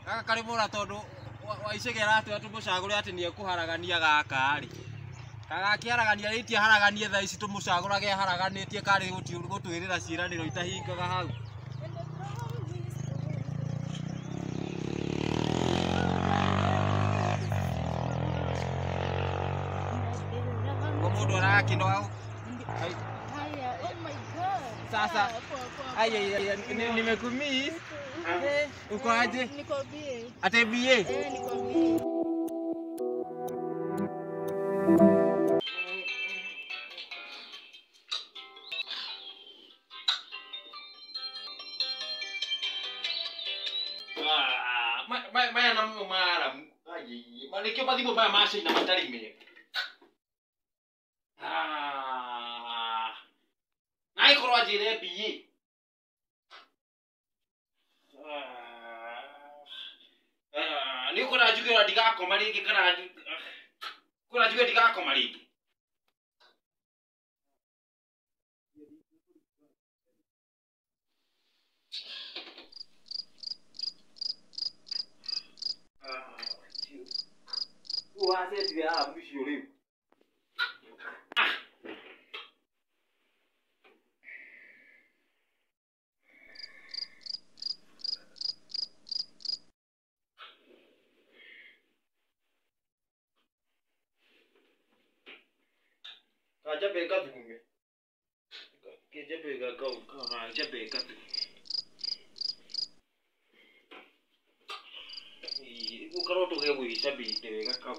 Gaka karĩ mũra tondũ waicegera atĩ tũmũcagũre atĩ nĩ ekũharagania gaka rĩ. Gagakĩharagania rĩ tiaharaganie thaa ici tũmũcagũrage aharaganĩtie karĩ gũtwĩrĩra ciĩranĩro itahingaga hau. Ũguo mũndũ arakĩnoga. Haya, oh my God. Sasa, Poa, poa, poa. Nimekumiss. Uko aje? Niko BA. Ate BA? Eh, niko BA. Maya namo maramu. Nĩkĩo mathimũ maya ma China matarĩ mega. Na agĩkorwo anjĩre BA. Nĩ ũkora njuge ona ndigakoma rĩngĩ kana kũra njuge ndigakoma rĩngĩ. Wacetire alarm icio rĩu. Kanjambe ngathugume. Kĩnjambe njambe ngathugume. Gũkorwo tũgegũgĩcambĩte wega kau.